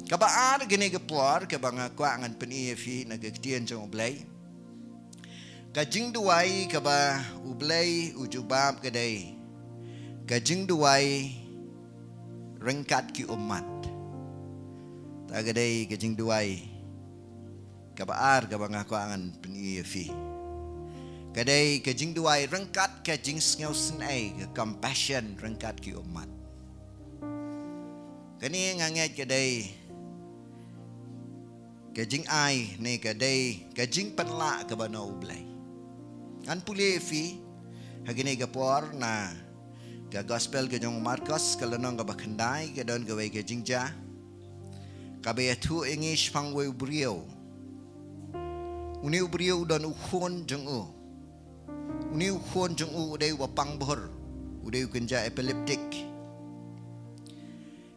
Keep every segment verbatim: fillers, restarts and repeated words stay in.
Kaba ar kane ka por, kaba nga kwah ngan pyni ïa phi na ka ktien jong U Blei. Ka jingduwai kaba U Blei u jubab ka dei ka jingduwai ryngkat ki ummat. Ta ka dei ka jingduwai kaba ar kaba nga kwah ngan pyni ïa phi. Ka dei ka jingduwai ryngkat ka jingsngewsynei, ka compassion ryngkat ki ummat. Kane nga ngeit ka dei ka jingai ne ka dei ka jingpynlah kaba na U Blei. Ngan pule ïa phi ha kane ka por na ka gospel ka jong u Markos, ka lynnong kaba khyndai, ka don kawei ka jingjia kaba ïathuh ïa ngi shaphang uwei u briew. Une u briew u don u khun jong u. Une u khun jong u u dei uba pang bhur, u dei u kynja epileptic.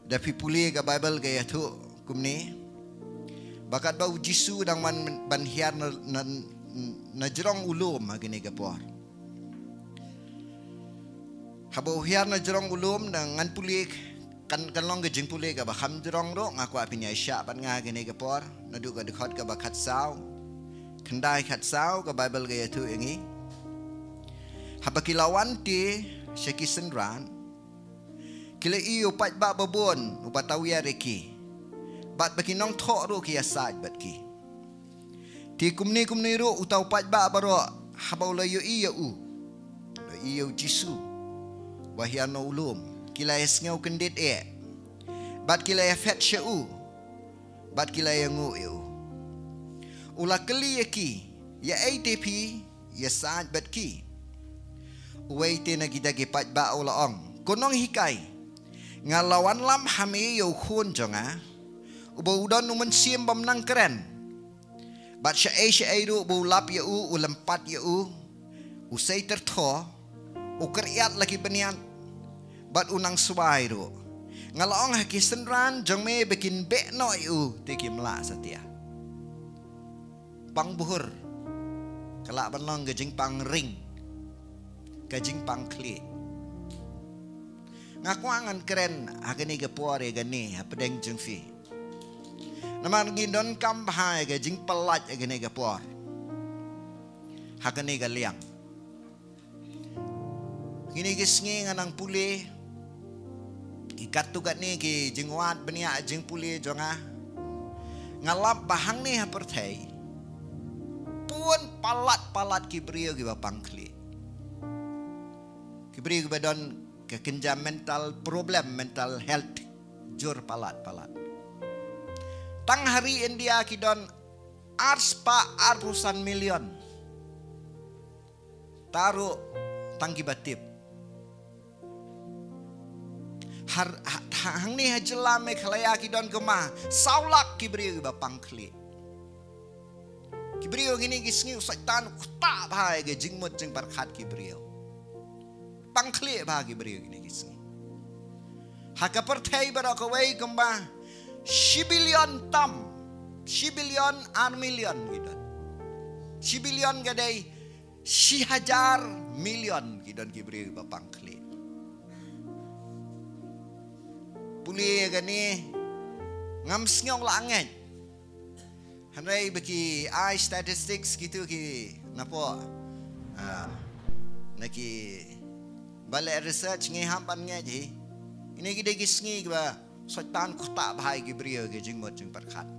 Da phi pule ka Baibl ka ïathuh kumne, ba katba U Jisu u dang wan ban hiar na, na, na jrong u lum ha kane ka por. Haba u hiar na jrong u lum, da ngan pule, kan, kan long ka jingpule kaba kham jrong ruh, nga kwah phin ïa shah bad nga ha kane ka por, naduh ka dkhot kaba khatsaw, khyndai khatsaw, ka Baibl ka ïathuh ïa ngi. Haba ki la wan te sha ki synran, ki la ïohi ïa u paidbah babun uba tawiar ïa ki, bad ba ki nongthoh ruh ki ïasaid bad ki. Te kumne kumne ruh uta u paidbah baroh, haba u la ïohi ïa u, u la ïohi ïa U Jisu uba hiar na u lum, ki la ïasngew kyndit eh, bad ki la ïaphet sha u, bad ki la ïanguh ïa u. U la kylli ïa ki, ïa ei te phi ïasaid bad ki? Uwei te na kita ki paidbah u la ong, ko nonghikai, nga la wanlam ha me ïa u khun jong nga, uba u don u mynsiem bym nang kren. Bad shaei shaei ruh ba u lap ïa u, u lympat ïa u, u sei tyrtho, u kyrïat la ki bniat, bad u nang swai ruh. Nga la ong ha ki synran jong me ba kin beh noh ïa u, te kim lah satia. Pang bhur ka lah ban long ka jingpang ring, ka jingpang khlieh. Nga kwah ngan kren ha kane ka por ïa kane hapdeng jong phi. Namar ngi donkam bha ïa ka jingpyllait ha kane ka por, ha kane ka liang. Kine ki sngi nga nang pule ïa katto katne ki jingwad bniah jingpule jong nga. Nga lap ba hangne ha pyrthei bun palat palat ki briew kiba pang khlieh. Ki briew kiba don ka kynja mental problem, mental health, jur palat palat. Tang ha ri India ki don arspah arphew san million. Tang ruh tang kiba tip. Har, ha, ha, hangne ha jylla Meghalaya ki don kumba saw lak ki briew kiba pang khlieh. Ki briew kine ki sngi u Soitan u ktah bha ïa ka jingmut jingpyrkhat ki briew. Pang khlieh bha ki briew kine ki sngi. Ha ka pyrthei baroh kawei kumba shi billion tam, shi billion ar million ki don. Shi billion ka dei shi hajar million ki don ki briew ba pang khlieh. Pule ïa kane ngam sngew lah ngeit. Hynrei ba ki ai statistics kito ki napoh, ah, na kiba leh research ngi hap ban ngeit hi. Kine ki dei ki sngi kiba Soitan u ktah bha ïa ki briew ïa ka jingmut jingpyrkhat.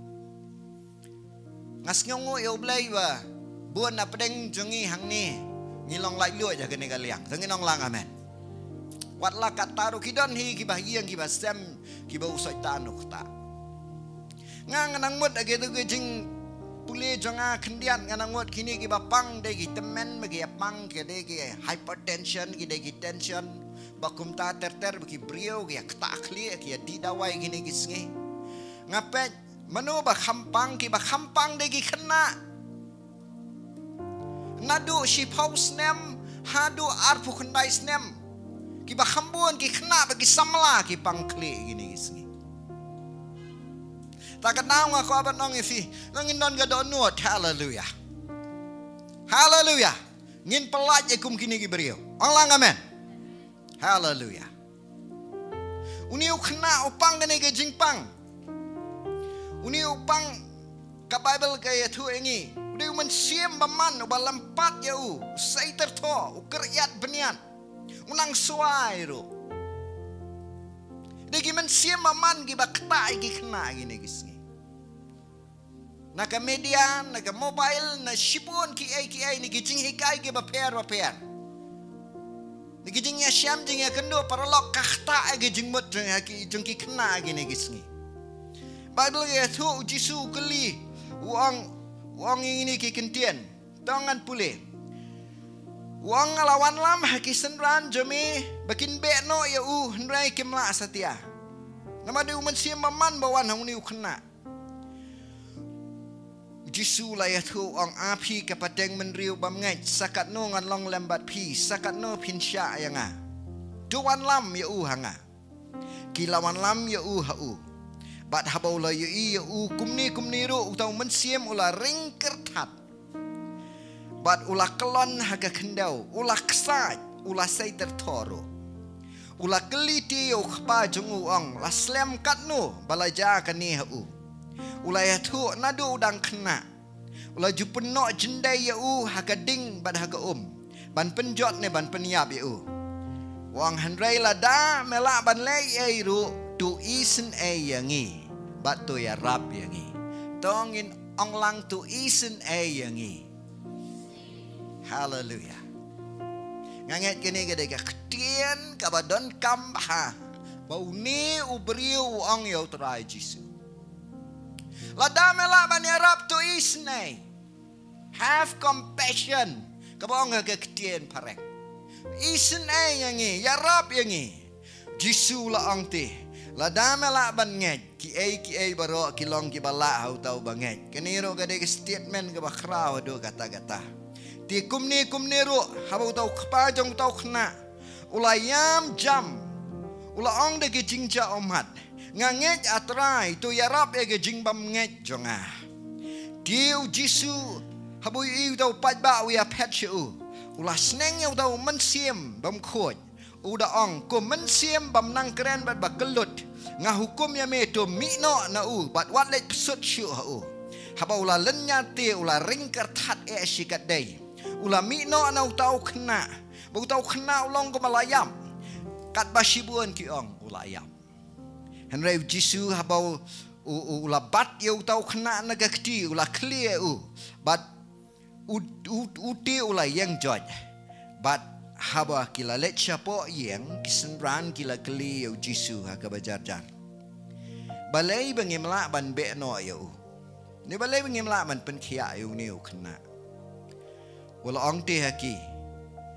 Nga sngewnguh ïa U Blei ba bun na pdeng jong ngi hangne ngi long laitluid ha kane ka liang. To ngin ong lang amen. Wat la katta ruh ki don hi kiba ïeng kiba sem kiba u Soitan u ktah. Nga, nga nang mut ha kito ki jingpule jong nga khyndiat, nga nang mut kine kiba pang dei ki tymmen, ba ki ïa pang ki dei ki hypertension, ki dei ki tension, ba kumta ter ter ba ki briew ki ïa ktah khlieh, ki ïa dih dawai kine ki sngi. Nga peit mano ba kham pang, kiba kham pang dei ki khynnah. Naduh shiphew snem haduh arphew khyndai snem, kiba kham bun ki khynnah bad ki samla ki pang khlieh kine ki sngi. Ta ka daw nga kwah ban ong ïa phi, la ngin don ka dohnud, haleluya. Haleluya. Ngin pyllait ïa kum kine ki briew. Ong lang amen. Haleluya. Une u khynnah u pang kane ka jingpang. Une u pang ka Baibl ka ïathuh ïa ngi, u dei u mynsiem ba man, uba lympat ïa u, u sei tyrthoh, u kyrïat bniat, u nang swai ruh. Dei ki mynsiem ba man kiba ktah ïa ki khynnah kine ki sngi. Na ka media, na ka mobile, na shibun kiei kiei, na ki jinghikai kiba pher ba pher, na ki jingïashem jingïakynduh paralok, ka ktah ïa ki jingmut jong ki, jong ki khynnah kine ki sngi. Baibl ka ïathuh, u Jisu u kylli, u ong, u ong ïa ngine ki ktien. To ngan pule. U ong, nga la wanlam ha ki synran jong me ba kin beh noh ïa u, hynrei kim lah satia. Namar dei u mynsiem ba man ba wan ha une u khynnah. U Jisu u la ïathuh u ong, a phi ka pateng bynriew bymngeit, sa katno ngan long lem bad phi, sa katno phin shah ïa nga. To wanlam ïa u ha nga. Ki la wanlam ïa u ha u. Bad haba u la ïohi ïa u kumne kumne ruh, uta u mynsiem u la ring kyrthat. Bad u la kyllon ha ka khyndew, u la ksaid, u la sei tyrthoh ruh. U la kylli te ïa u kpa jong u, u ong, la slem katno ba la jia kane ha u. U la ïathuh, naduh u dang khynnah, u la ju pynnoh jyndei ïa u ha ka ding bad ha ka um, ban pynjot ne ban pynïap ïa u. U ong, hynrei lada me lah ban leh ei ei ruh, to isynei ïa ngi bad to ïarap ïa ngi. To ngin ong lang, to isynei ïa ngi. Haleluia. Nga ngeit kane ka dei ka ktien kaba donkam bha, ba une u briew u ong ïa u Trai Jisu. Lada me lah ban ïarap, to isynei. Have compassion. Kaba ong ha ka ktien phareng, isynei ïa ngi, ïarap ïa ngi. Jisu u la ong te, lada me lah ban ngeit, kiei kiei baroh ki long kiba lah ha uta uba ngeit. Kane ruh ka dei ka statement kaba khraw haduh katta katta. Te kumne kumne ruh, haba uta u kpa jong uta u khynnah u la ïam jam, u la ong da ka jingjia ummat, nga ngeit, a Trai, to ïarap ïa ka jingbymngeit jong nga. Te u Jisu, haba u ïohi uta u paidbah u ïaphet sha u, u la sneng ïa uta u mynsiem bymkhuid. U da ong, ko mynsiem bym nang kren bad ba kyllut, nga hukum ïa me, to mih noh na u bad wat leit psut shuh ha u. Haba u la lynñiar te, u la ring kyrthat eh shikatdei. U la mih noh na uta u khynnah, ba uta u khynnah u long kumba la ïap. Katba shibun ki ong u la ïap. Hynrei u Jisu haba u, u, u la bat ïa uta u khynnah na ka kti, u la khlieh ïa u. Bad u, u, u te u la ïeng joit. Bad haba ki la leit shapoh ïing, ki synran ki la kylli ïa u Jisu ha kaba jar jar, balei ba ngim lah ban beh noh ïa u? Ne balei ba ngim lah ban pynkhiah ïa une u khynnah? U la ong te ha ki,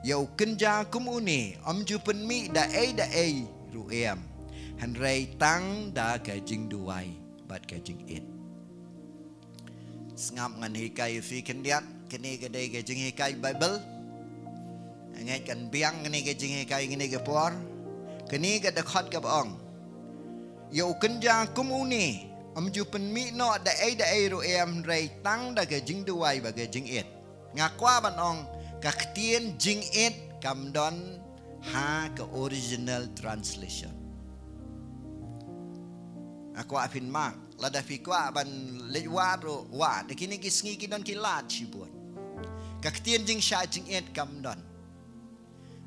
ïa u kynja kum une ym ju pynmih da ei da ei ruh em, hynrei tang da ka jingduwai bad ka jingit. Sngap, ngan hikai ïa phi khyndiat, kane ka dei ka jinghikai Baibl. Nga ngeit kan biang kane ka jinghikai kane ka por. Kane ka dkhot kaba ong, ïa u kynja kum une ym ju pynmih noh da ei da ei ruh em, hynrei tang da ka jingduwai bad ka jingit. Nga kwah ban ong, ka ktien jingit kam don ha ka original translation. Nga kwah phin mark, lada phi kwah ban leit wad ruh wad, da kine ki sngi ki don ki lad shibun. Ka ktien jingshah jingit kam don.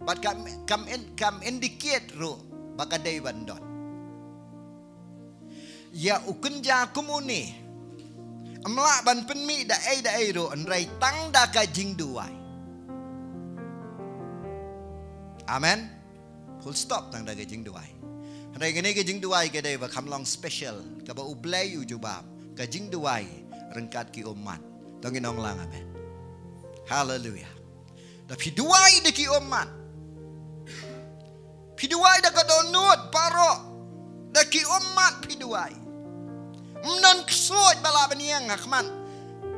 Bad kam, kam in-, kam indicate ruh ba ka dei ban don. Ïa u kynja kum une ym lah ban pynmih da ei da ei ruh, hynrei tang da ka jingduwai. Amen. Full stop, tang da ka jingduwai. Hynrei kane ka jingduwai ka dei ba kham long special, kaba U Blei u jubab, ka jingduwai ryngkat ki ummat. To ngin ong lang amen. Haleluia. Da phi duwai da ki ummat. Phi duwai da ka dohnud baroh. Da ki ummat phi duwai. Ym don ksuid ba lah ban ïeng ha khmat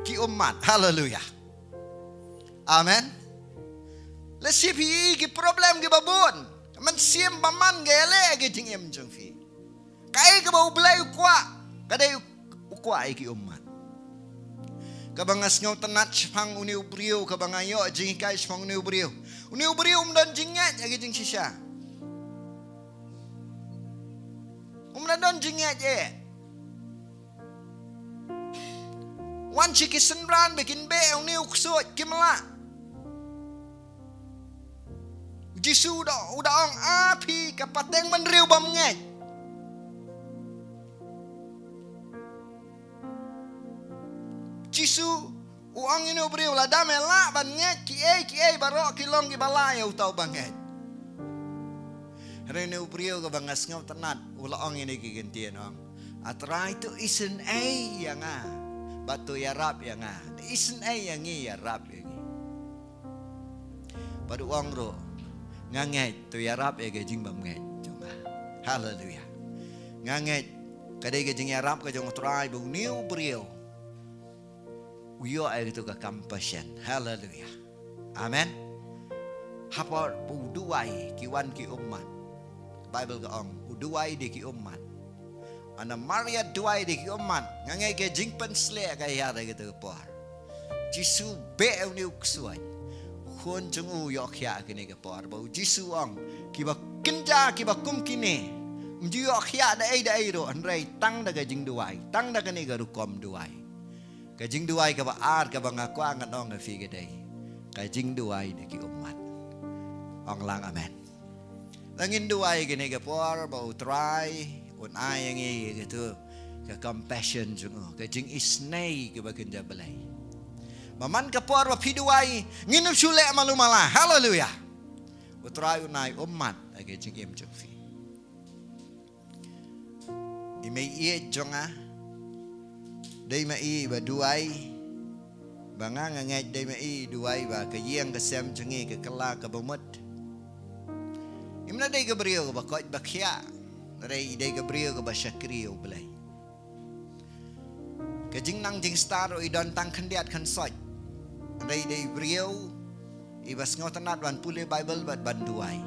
ki ummat. Haleluia. Amen. Lehse phi ïohi ki problem kiba bun. Mynsiem ba man ka ïaleh ki jingim jong phi. Kaei kaba U Blei u kwah, ka dei u kwah ïa ki ummat. Kaba nga sngewtynnat shaphang une u briew, kaba nga ïoh jinghikai shaphang une u briew. Une u briew um don jingngeit ïa ki jingshisha. Um don jingngeit eh. Pan shi ki synran ba kin beh ïa une u ksuid, kim lah. Jisu u da, u da ong, a phi ka pateng bynriew bymngeit. Jisu u ong ïa une u briew, lada me lah ban ngeit kiei kiei baroh ki long kiba lah ïa uta uba ngeit. Hynrei une u briew kaba nga sngewtynnat u la ong ïa kine ki kyntien, ong, A Trai, to isynei ïa nga, bad to ïarap ïa nga. Isynei ïa ngi, ïarap ïa ngi. Bad u ong ruh, nga ngeit, to ïarap ïa ka jingbymngeit jong nga. Haleluia. Nga ngeit ka dei ka jingïarap ka jong U Trai ba une u briew u ïoh ïa katu ka compassion. Haleluia. Amen. Haba u duwai, ki wan ki ummat. Baibl ka ong, u duwai da ki ummat. Haba u Maria u duwai da ki ummat, nga ngeit ka jingpynshlur ka ïa kata ka por. Jisu u beh une u ksuid. U khun jong u u ïoh khiah ha kane ka por. Bad u Jisu u ong, kiba kynja, kiba kum kine, ym ju ïoh khiah da ei da ei ruh, hynrei tang da ka jingduwai, tang da kane ka rukom duwai. Ka jingduwai kaba ar kaba nga kwah ngan ong ha phi ka dei ka jingduwai da ki ummat. Ong lang amen. Lada ngin duwai ha kane ka por ba U Trai un ai ïa ngi katu ka compassion jong u, ka jingisynei kaba kynja Blei. Ba man ka por ba phi duwai, ngin ym shu leh malu mala. Haleluia. U Trai un ai ummat ha ka jingim jong phi. I mei ïeit jong nga, dei ma i ba duwai, ba nga nga ngeit dei ma i duwai ba ka ïing ka sem jong ngi ka kylla kaba mut. Im lah dei ka briew kaba koit ba khiah, hynrei i dei ka briew kaba shakri ïa U Blei. Ka jingnang jingstad ruh i don tang khyndiat khynsoit. Hynrei i dei briew iba sngewtynnat ban pule Baibl bad ban duwai.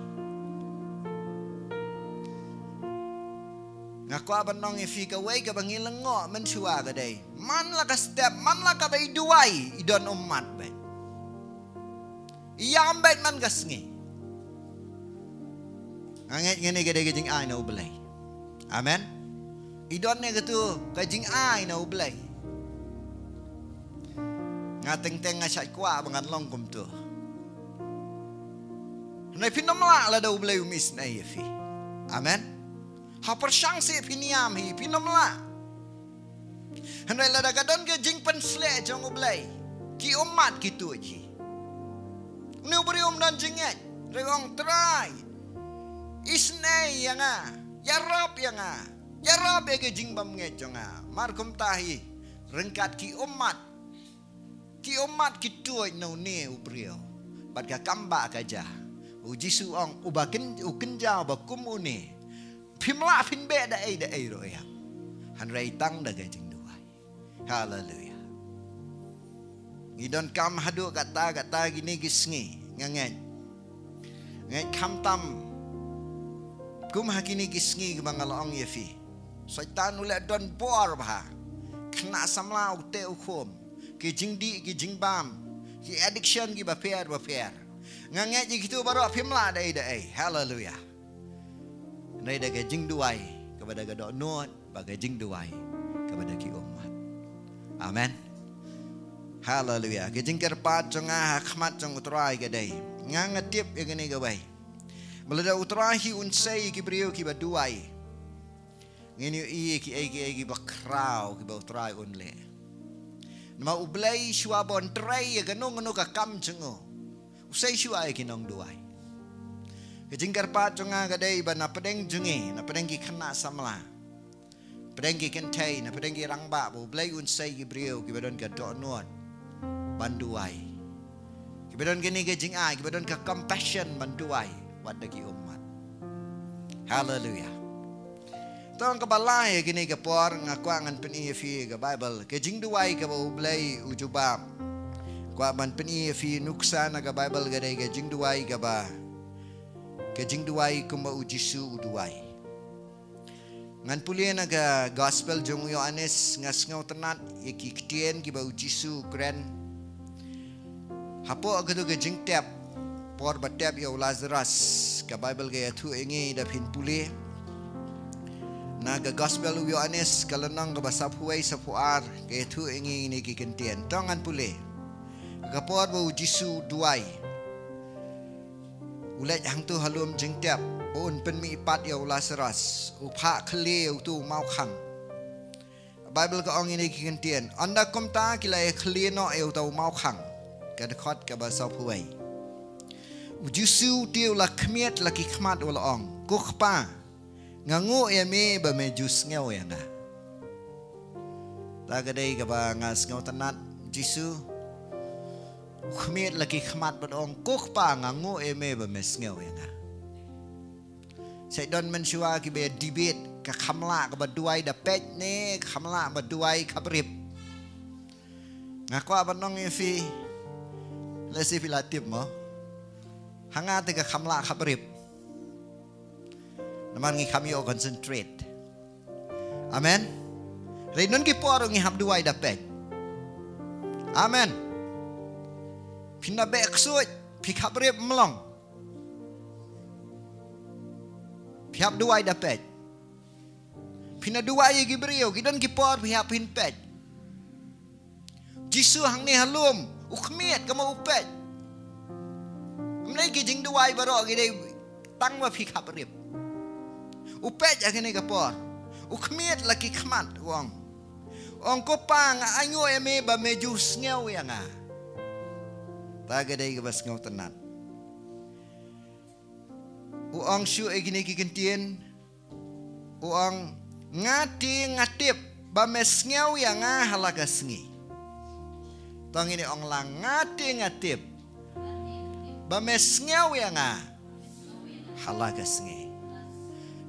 Nga kwah ban ong ïa phi kawei kaba ngi lyngngoh mynshuwa ka dei, man la ka step, man la kaba i duwai, i don ummat beit. I ïam beit man ka sngi. Nga ngeit kane ka dei ka jingai na U Blei. Amen. I don ne katu ka jingai na U Blei. Nga teng teng nga shait kwah ba ngan long kumtu. Hynrei phin ym lah lada U Blei um isynei ïa phi. Amen. Ha pyrshang seh phin ïam hi, phin ym lah. Hynrei lada ka don ka jingpynshlur jong U Blei, ki ummat ki tuid hi. Une u briew um don jingngeit, hynrei u ong Trai, isynei ïa nga, ïarap ïa nga, ïarap ïa ka jingbymngeit jong nga. Mar kumta hi, ryngkat ki ummat, ki ummat ki tuid na une u briew. Bad ka kam ba ka jia, U Jisu u ong uba kyn, u kynja uba kum une, phim lah phin beh da ei da ei ruh ïa. Hynrei tang da ka jingduwai. Haleluia. Ngi donkam haduh kata kata kine ki sngi, nga ngeit. Ngeit khamtam kum ha kine ki sngi kiba nga la ong ïa phi, Soitan u leh don bor bha. Khynnah samla u teh u khum, ki jingdih ki jingbam, ki addiction kiba pher ba pher. Nga ngeit ïa kitu baroh phim lah da ei da ei. Haleluia. Hynrei da ka jingduwai kaba da ka dohnud, bad ka jingduwai kaba da ki ummat. Amen. Haleluia. Ka jingkyrpad jong nga ha khmat jong U Trai ka dei, nga nga tip ïa kane kawei, ba lada U Trai hi un sei ïa ki briew kiba duwai, ngin ïohi ïa kiei kiei kiba khraw kiba U Trai un leh. Namar U Blei shuwa ba un trei ïa kano kano ka kam jong u, u sei shuwa ïa ki nongduwai. Ka jingkyrpad jong nga ka dei ba na pdeng jong ngi, na pdeng ki khynnah samla, pdeng ki kynthei, na pdeng ki rangbah, ba U Blei un sei ki briew kiba don ka dohnud ban duwai, kiba don kane ka jingai, kiba don ka compassion ban duwai wat da ki ummat. Haleluia. Tang kaba lai ha kine ki por nga kwah ngan pyni ïa phi ka Baibl, ka jingduwai kaba U Blei u jubab. Kwah ban pyni ïa phi nuksa na ka Baibl ka dei ka jingduwai kaba, ka jingduwai kumba U Jisu u duwai. Ngan pule na ka Gospel jong u Ïoannis, nga sngewtynnat ïa ki ktien kiba U Jisu u kren. Hapoh katu ka jingtep, por ba tep ïa u Lazarus, ka Baibl ka ïathuh ïa ngi da phin pule. Na ka Gospel u Ïoannis, ka lynnong kaba saphew wei, saphew ar, ka ïathuh ïa ngi kine ki kyntien. To ngan pule. Ka por ba u Jisu u duwai, u leit hangto ha lum jingtep, ba un pynmih pat ïa u Lasaros, u phah khlieh ïa uto u mawkhang. Baibl ka ong ïa ngi kine ki kyntien. Ynda kumta ki la ïa khlieh noh ïa uto u mawkhang. Ka dkhot kaba saphew wei. U Jisu te u la khmied la ki khmat u la ong, Ko Kpa, nga nguh ïa me ba me ju sngew ïa nga. Ta ka dei kaba nga sngewtynnat, Jisu u khmied la ki khmat bad ong, Ko Kpa, nga nguh ïa me ba me sngew ïa nga. Sa don mynshuwa kiba debate, ka kham lah kaba duwai da peit ne ka kham lah ba duwai khapbrip. Nga kwah ban ong ïa phi, lehse phi la tip mo, ha nga te ka kham lah khapbrip. Namar ngi kham ïoh concentrate. Amen. Hynrei don ki por ngi hap duwai da peit. Amen. Phin da beh ksuid, phi khapbrip, ym long. Phi hap duwai da peit. Phin da duwai ïa ki briew, ki don ki por phi hap phin peit. Jisu hangne ha lum, u khmied, ka mut u peit. Ym dei ki jingduwai baroh ki dei tang ba phi khapbrip. U peit ha kane ka por. U khmied la ki khmat, u ong. U ong, Ko Kpa, nga ainguh ïa me ba me ju sngew ïa nga. Ta ka dei kaba sngewtynnat. U ong shuh ïa kine ki kyntien. U ong, Nga te nga tip ba me sngew ïa nga ha la ka sngi. To ngin ong lang, Nga te nga tip ba me sngew ïa nga ha la ka sngi.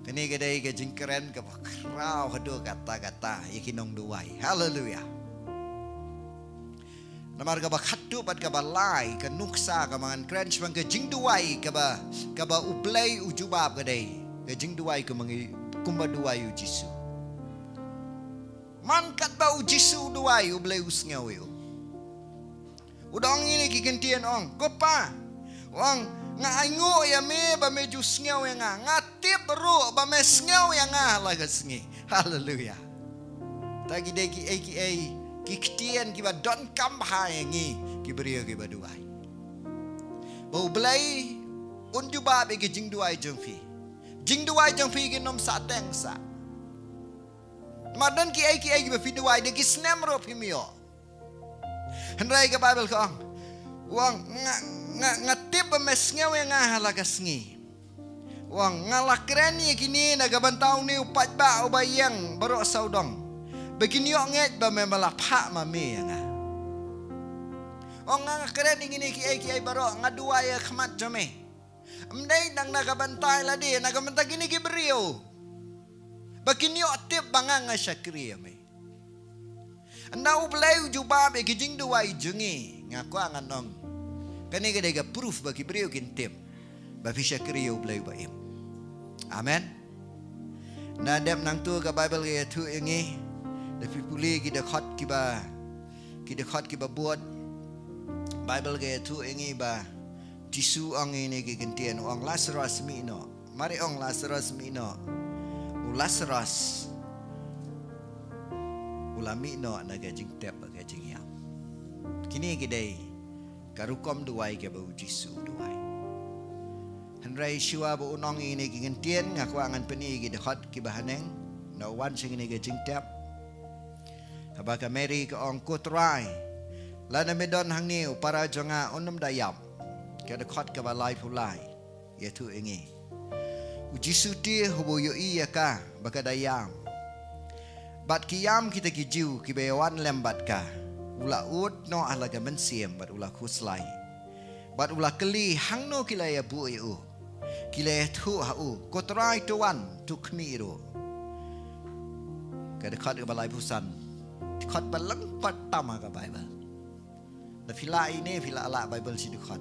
Kane ka dei ka jingkren kaba khraw haduh katta katta ïa ki nongduwai. Haleluia. Namar kaba khatduh bad kaba lai, ka nuksa kaba ngan kren shaphang ka jingduwai kaba, kaba U Blei u jubab ka dei ka jingduwai kumba ngi, kumba duwai u Jisu. Man katba u Jisu u duwai, U Blei u sngew ïa u. U da ong ïa kine ki kyntien, ong, Ko Kpa, u ong, nga ainguh ïa me ba me ju sngew ïa nga. Nga tip ruh ba me sngew ïa nga ha la ka sngi. Haleluia. Ta ki dei kiei kiei ki ktien kiba donkam bha ïa ngi ki briew kiba duwai, ba U Blei un jubab ïa ki jingduwai jong phi. Jingduwai jong phi kin ym sah teng sah. Namar don kiei kiei kiba phi duwai da ki snem ruh phim ïoh. Hynrei ka Baibl ka ong, u ong, nga, nga, nga tip ba me sngew ïa nga ha la ka sngi. U ong, nga la kren ïa kine na ka bynta une u paidbah uba ïeng baroh sawdong, ba kin ïoh ngeit ba me la phah ma me ïa nga. U ong, nga, nga kren ïa kine kiei kiei baroh, nga duwai ïa ka khmat jong me. Ym dei tang na ka bynta ïa lade, na ka bynta kine ki briew, ba kin ïoh tip ba nga, nga shakri ïa me. Ynda U Blei u jubab ïa ki jingduwai jong ngi, nga kwah ngan ong, kane ka dei ka proof ba ki briew kin tip ba phi shakri ïa U Blei uba im. Amen. Ynda dep nangta ka Baibl ka ïathuh ïa ngi, da phi pule ki dkhot kiba, ki dkhot kiba bud, Baibl ka ïathuh ïa ngi ba Jisu u ong ïa kine ki kyntien, u ong, Lasaros, mih noh. Mar ïa ong Lasaros mih noh, u Lasaros u la mih noh na ka jingtep bad ka jingïam. Kine ki dei ka rukom duwai kaba u Jisu u duwai. Hynrei shuwa ba un ong ïa kine ki kyntien, nga kwah ngan pyni ïa ki dkhot kiba haneng, ynda u wan sha kine ki jingtep. Haba ka Mary ka ong, Ko Trai, lada me don hangne, u para jong nga un ym da ïap. Ka dkhot kaba laiphew lai ïathuh ïa ngi, u Jisu te haba u ïohi ïa ka ba ka da ïam bad ki ïam kita ki Jiw kiba ïawan lem bad ka, u la ud noh ha la ka mynsiem bad u la khuslai. Bad u la kylli hangno ki la ïabuh ïa u. Ki la ïathuh ha u, Ko Trai, to wan, to khmih ruh. Ka dkhot kaba laiphew san, dkhot ba lyngkot tam ha ka Baibl. Lada phi lah ïa ine, phi lah lah Baibl shi dkhot.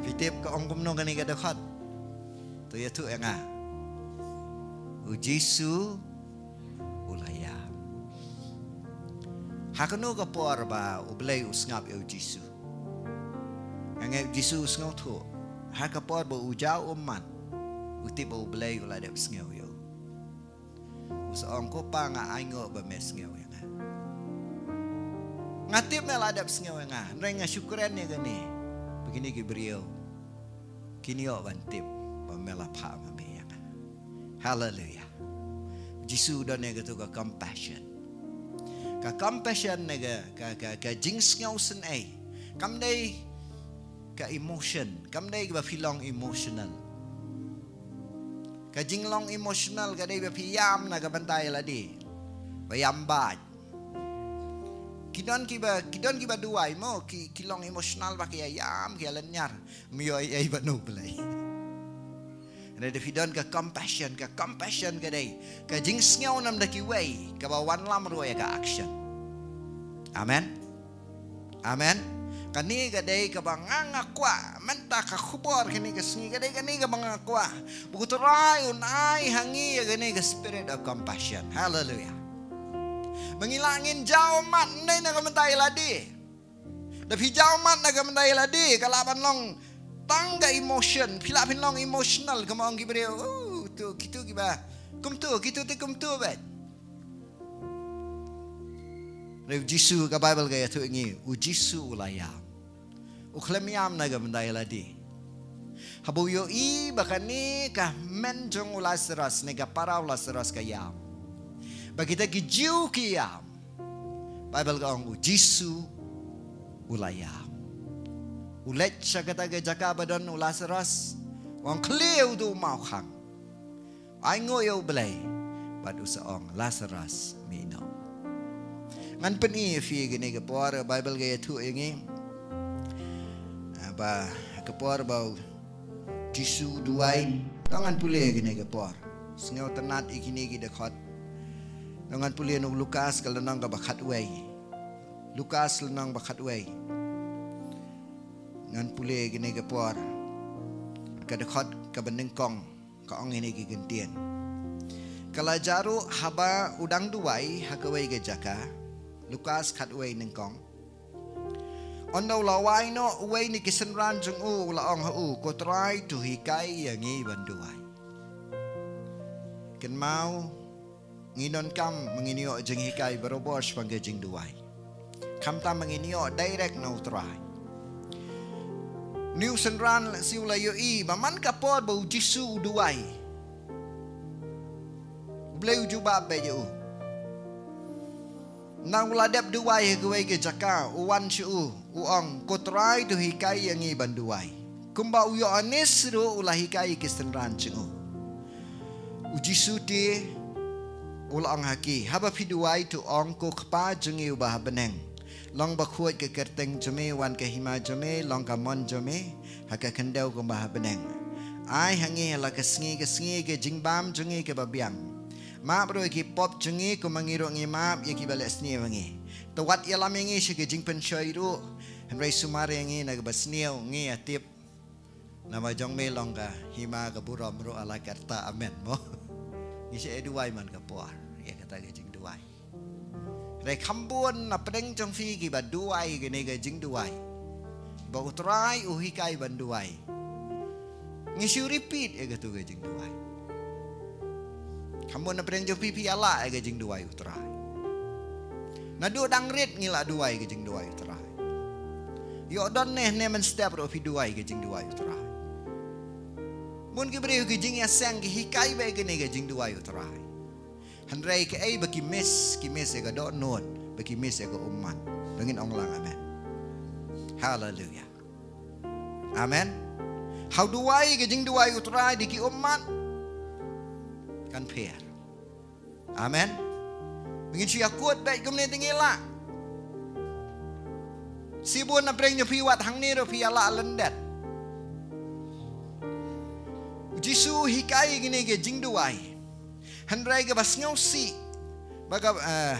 Phi tip ka ong kumno kane ka dkhot? To ïathuh ïa nga. U Jisu u la ïam. Ha kano ka por ba U Blei u sngap ïa u Jisu? Nga ngeit u Jisu u sngewthuh. Ha ka por ba u jaw ummat, u tip ba U Blei u la dep sngew ïa u. Sa ong, ko Pa, nga ainguh ba me sngew ïa nga. Nga tip me la dep sngew ïa nga. Hynrei nga shu kren ïa kane ba kine ki briew kin ïoh ban tip ba me la phah ma me ïa nga. Haleluia. Jisu don ïa katu ka compassion. Ka compassion ne ka, ka, ka, ka jingsngewsynei. Kam dei ka emotion, kam dei ba phi long emotional. Ka jinglong emotional ka dei ba phi ïam na ka bynta ïa lade. Ba ïam bad. Ki don kiba, ki don kiba duwai mo, ki, ki long emotional ba ki ïa ïam, ki ïa lynñiar. Ym ïoh ei ei bad U Blei. Hynrei lada phi don ka compassion, ka compassion ka dei ka jingsngew nam da kiwei, kaba wanlam ruh ïa ka action. Amen. Amen. Kane ka dei kaba nga, nga kwah mynta ka khubor kane ka sngi, ka dei kane kaba nga kwah ba U Trai un ai ha ngi ïa kane ka spirit of compassion. Haleluia. Ba ngi lah ngin jaw ummat, ym dei na ka bynta ïa lade. Lada phi jaw ummat na ka bynta ïa lade, ka lah ban long tang ka emotion, phi lah phin long emotional, kumba ong ki briew, oh, tu, kitu kiba kumtu, kitu te kumtu bad. Hynrei U Jisu, ka Baibl ka ïathuh ïa ngi, U Jisu u la ïam. U khlem ïam na ka bynta ïa lade. Haba u ïohi ba kane ka hynmen jong u Lasarus ne ka para u Lasarus ka ïam, ba kita ki Jiw ki ïam, Baibl ka ong U Jisu u la ïam. U leit sha kata ka jaka ba don u Lasarus, u ong, khlieh u da u mawkhang. Ainguh ïa U Blei bad u sa ong, Lasarus, mih noh. Ngan pyni ïa phi kane ka por, Baibl ka ïathuh ïa ngi, ah, ba ka por ba U Jisu u duwai. To ngan pule ïa kane ka por. Sngewtynnat ïa kine ki dkhot. To ngan pule na u Lukas ka lynnong kaba khatwei. Lukas lynnong ba khatwei. Ngan pule ïa kane ka por. Ka dkhot kaba nyngkong. Ka ong ïa kine ki kyntien. Ka la jia ruh haba u dang duwai ha kawei ka jaka. Lukas khatwei nyngkong. Ynda u la wai noh, uwei na ki synran jong u u la ong ha u, Ko Trai, to hikai ïa ngi ban duwai. Kynmaw, ngi donkam ba ngin ïoh jinghikai barabor shaphang ka jingduwai. Khamtam ba ngin ïoh direct na U Trai. Une u synran lehse u la ïohi ba man ka por ba U Jisu u duwai, U Blei u jubab beit ïa u. Ynda u la dep duwai ha kawei ka jaka, u wan sha u, u ong, Ko Trai, to hikai ïa ngi ban duwai, kumba u Ïoannis ruh u la hikai ïa ki synran jong u. U Jisu te u la ong ha ki, Haba phi duwai, to ong, Ko Kpa jong ngi uba ha bneng, long bakhuid ka kyrteng jong me, wan ka hima jong me, long ka mon jong me ha ka khyndew kumba ha bneng. Ai ha ngi ha la ka sngi ka sngi ka jingbam jong ngi kaba biang. Map ruh ïa ki pop jong ngi, kumba ngi ruh ngi map ïa kiba leh sniew ha ngi. To wat ïalam ïa ngi sha ka jingpynshoi ruh, hynrei sumar ïa ngi na kaba sniew. Ngi ïa tip, namar jong me long ka hima, ka burom ruh, a la ka rta. Amen mo? Ngi shu duwai man ka por ïa kata ka jingduwai. Hynrei kham bun na pdeng jong phi kiba duwai kane ka jingduwai ba U Trai u hikai ban duwai. Ngi shu repeat ïa katu ka jingduwai. Kham bun na pdeng jong phi phi ïalah ïa ka jingduwai U Trai. Naduh dang rit ngi la duwai ka jingduwai U Trai. Ïoh don ne ne mynstep ruh phi duwai ka jingduwai U Trai. Bun ki briew ki jingïaseng ki hikai beit kane ka jingduwai U Trai. Hynrei kaei ba ki miss, ki miss ïa ka dohnud, ba ki miss ïa ka ummat. Ba ngin ong lang amen. Haleluia. Amen. Ha u duwai ka jingduwai U Trai da ki ummat kan pher. Amen. Ba ngin shu ïakut beit kumne te ngi lah. Shibun na pdeng jong phi wat hangne ruh phi ïalah lyndet. U Jisu u hikai kine ki jingduwai. Hynrei kaba sngewsih ba ka, eh,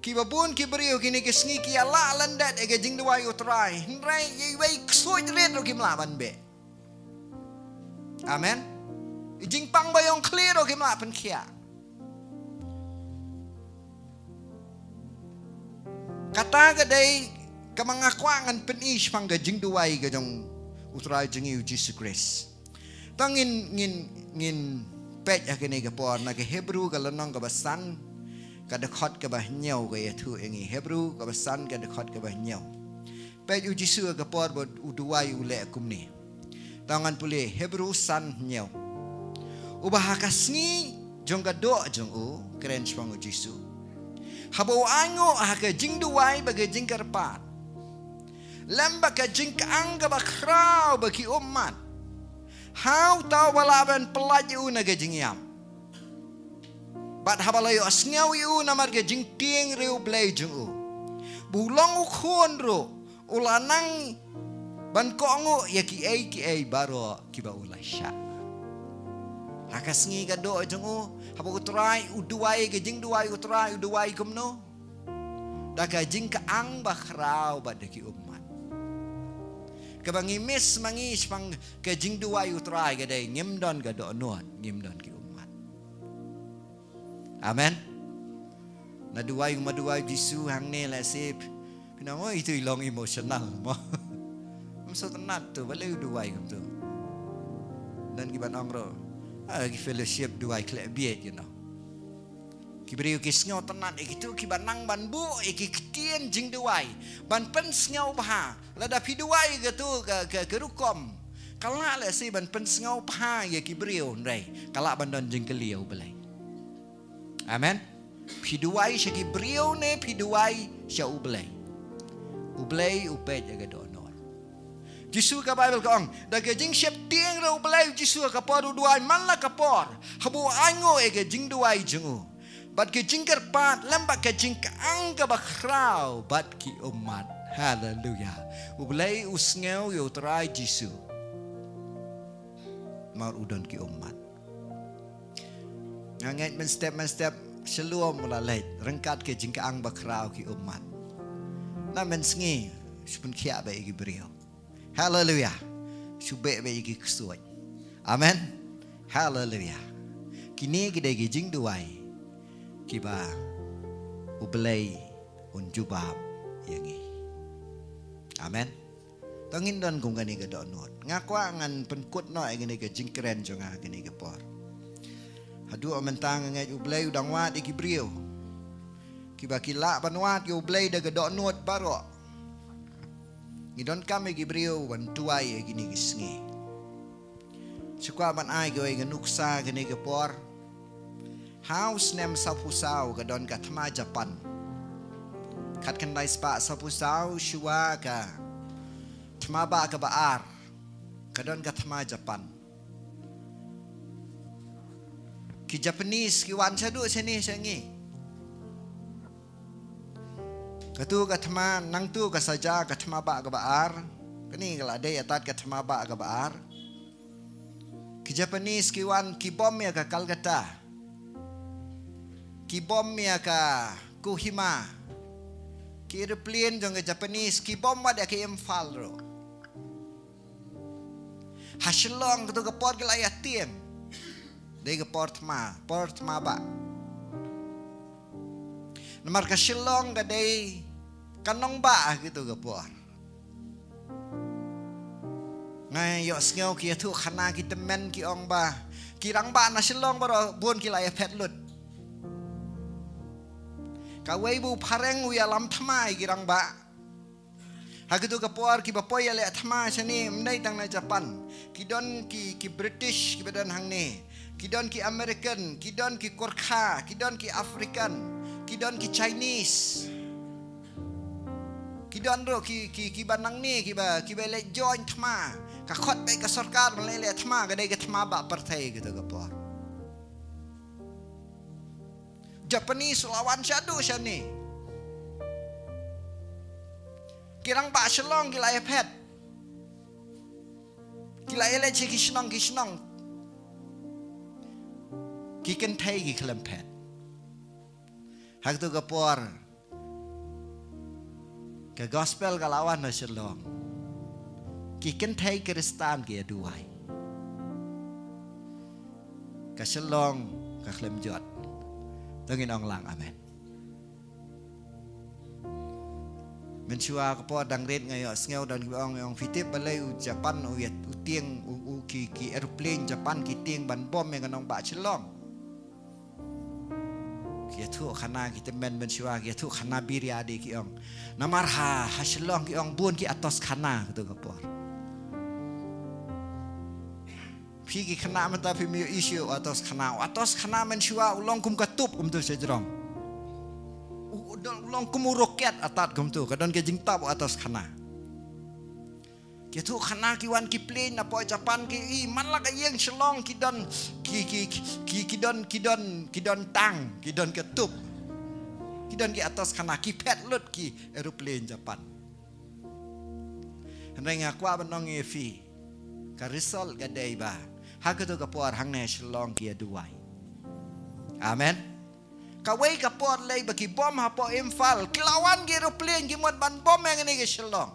kiba bun ki briew kine ki sngi ki ïalah lyndet ïa ka jingduwai U Trai. Hynrei ïa iwei i ksuid rit ruh kim lah ban beh. Amen. I jingpang ba ïong khlieh ruh kim lah pynkhiah. Kata ka dei kaba nga kwah ngan pyni shaphang ka jingduwai ka jong U Trai jong ngi U Jisu Khrist. To ngin, ngin, ngin Peit ha kane ka por na ka Hebru ka lynnong kaba san, ka dkhot kaba hynñiew ka ïathuh ïa ngi. Hebru kaba san ka dkhot kaba hynñiew. Peit u Jisu ha ka por ba u duwai u leh kumne. Tang ngan pule Hebru san hynñiew. Uba ha ka sngi jong ka doh jong u, kren shaphang u Jisu. Haba u ainguh ha ka jingduwai bad ka jingkyrpad, lem bad ka jingkyang kaba khraw bad ki ummat, ha uta uba lah ban pyllait ïa u na ka jingïap. Bad haba la ïohsngew ïa u namar ka jingtieng riewblei jong u, ba u long u khun ruh, u la nang ban kohnguh ïa kiei kiei baroh kiba u la shah. Ha ka sngi ka doh jong u, haba u Trai u duwai, ka jingduwai u Trai u duwai kumno? Da ka jingkyang bakhraw bad da ki ummat. Kaba ngi miss ma ngi shaphang ka jingduwai u Trai ka dei ngim don ka dohnud, ngim don ki ummat. Amen. Na duwai, ma duwai Jisu hangne la sip. Phi nang oi, itu i long emotional mo. Ym sngewtynnat tu, balei u duwai kumtu. Don kiba ong ruh, ah, ki fellowship duwai khleh bieit, you know. Ki briew ki sngewtynnat ïa kitu, kiba nang ban buh ïa ki ktien jingduwai ban pynsngewbha. Lada phi duwai katu ka, ka, ka rukom, ka lah lehse ban pynsngewbha ïa ki briew, hynrei ka lah ban don jingkylli ïa U Blei. Amen. Phi duwai sha ki briew ne phi duwai sha U Blei? U Blei u peit ïa ka dohnud. Jisu, ka Baibl ka ong, da ka jingsheptieng ruh U Blei, Jisu ha ka por u duwai man la ka por, haba u ainguh ïa ka jingduwai jong u bad ka jingkyrpad lem bad ka jingkyang kaba khraw bad ki ummat. Haleluya. U Blei u sngew ïa U Trai Jisu namar u don ki ummat. Nga ngeit mynstep mynstep shalom u la leit ryngkat ka jingkyang bakhraw ki ummat. Na mynsngi shu pynkhiah beit ïa ki briew. Haleluya. Shu beh beit ïa ki ksuid. Amen. Haleluya. Kine ki dei ki jingduwai kiba U Blei un jubab ïa ngi. Amen. To ngin don kum kane ka dohnud. Nga kwah ngan pynkut noh ïa kane ka jingkren jong nga kane ka por. Haduh mynta nga ngeit U Blei u dang wad ïa ki briew kiba ki lah ban wad ïa U Blei da ka dohnud baroh. Ngi donkam ïa ki briew ban duwai ïa kine ki sngi. Shu kwah ban ai kawei ka nuksa kane ka por. Ha u snem sawphew saw ka don ka thma Japan. Khatkhyndai spah sawphew saw, shuwa ka thma bah kaba ar, ka don ka thma Japan. Ki Japanese ki wan shaduh shane sha ngi. Katu ka thma, nangtu ka saja ka thma bah kaba ar. Kane ka la dei atat ka thma bah kaba ar. Ki Japanese ki wan ki bom ïa ka Calcutta. Ki bom ïa ka Kohima. Ki aeroplane jong ka Japanese ki bom wat ïa ka Imphal ruh. Ha Shillong katu ka por ki la ïa tieng. Dei ka por thma, por thma bah. Namar ka Shillong ka dei ka nongbah ha katu ka por. Nga ïohsngew ki ïathuh khana ki tymmen ki ong ba ki rangbah na Shillong baroh bun ki la ïa phet lut. Kawei ba u phareng u ïalam thma ïa ki rangbah. Ha katu ka por kiba poi ïaleh thma shane ym dei tang na Japan. Ki don ki, ki British kiba don hangne. Ki don ki American, ki don ki Gorkha, ki don ki African, ki don ki Chinese. Ki don ruh ki, ki, kiba nangne, kiba, kiba leh join thma. Ka khot beit ka sorkar ban leh, leh thma, ka dei ka thma bah pyrthei katu ka por. Japanese u la wan shaduh shane. Ki rangbah Shillong ki la ïa phet. Ki la ïa leit sha ki shnong ki shnong. Ki kynthei ki khlem phet. Ha katu ka por ka gospel ka la wan na Shillong. Ki kynthei Khristan ki ïa duwai. Ka Shillong ka khlem jot. To ngin ong lang amen. Mynshuwa ka por dang rit nga ïohsngew don kiba ong, ong phi tip balei u Japan u ïa, u tieng, u, u ki, ki aeroplane Japan ki tieng ban bom ïa ka nongbah Shillong. Ki ïathuh khana ki tymmen mynshuwa, ki ïathuh khana biria de ki ong. Namar ha, ha Shillong ki ong bun ki atos khana kato ka por. Phi ki khynnah mynta phim ïohi shuh u atos khana. U atos khana mynshuwa u long kum ka tup kumto sha jrong. U, u long kum u roket atat kumto, ka don ka jingtap u atos khana. Ki ïathuh khana ki wan ki plane na pdeng Japan ki i man la ka ïing Shillong ki don ki, ki, ki, ki don, ki don, ki don tang, ki don ka tup. Ki don ki atos khana, ki phet lut ki aeroplane Japan. Hynrei nga kwah ban ong ïa phi, ka result ka dei ba ha kato ka por hangne Shillong ki ïa duwai. Amen. Kawei ka por lei ba ki bom hapoh Imphal, ki la wan ki aeroplane ki mut ban bom ïa kane ka Shillong.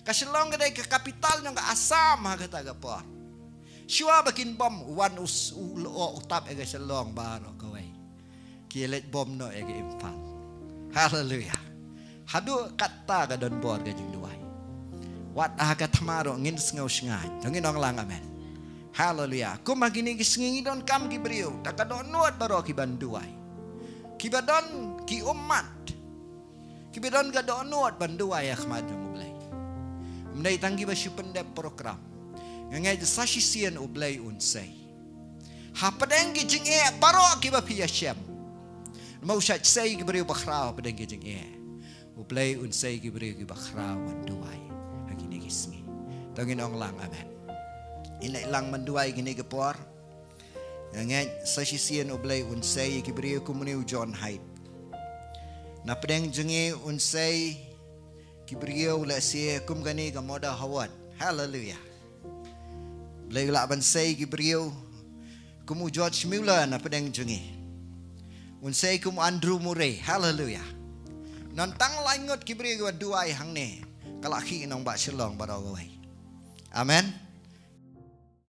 Ka Shillong ka dei ka capital jong ka Assam ha kata ka por. Shuwa ba kin bom, u wan u s-, u lyoh u tap ïa ka Shillong baroh kawei. Ki leit bom noh ïa ka Imphal. Haleluya. Haduh katta ka don bor ka jingduwai. Wat ha ka thma ruh ngin sngew shngaiñ. To ngin ong lang amen. Haleluya. Kum ha kine ki sngi ngi donkam ki briew, da ka dohnud baroh ki ban duwai. Kiba don ki ummat, kiba don ka dohnud ban duwai ha khmat jong U Blei. Ym dei tang kiba shu pyndep program. Nga ngeit sa shisien U Blei un sei. Hapdeng ki jingeh baroh kiba phi ïashem, ma u shait sei ki briew bakhraw hapdeng ki jingeh. U Blei un sei ki briew kiba khraw ban duwai ha kine ki sngi. To ngin ong lang amen. Ngin leit lang ban duwai kine ki por. Nga ngeit sa shisien U Blei un sei ki briew kum une u John Hyde. Na pdeng jong ngi un sei ki briew lehse kum kane ka Myrna Howard. Haleluya. Blei u lah ban sei ki briew kum u George Muller na pdeng jong ngi. Un sei kum u Andrew Murray. Haleluya. Nangta tang lai ngut ki briew kiba duwai hangne, ka la khih nongbah Shillong baroh kawei. Amen.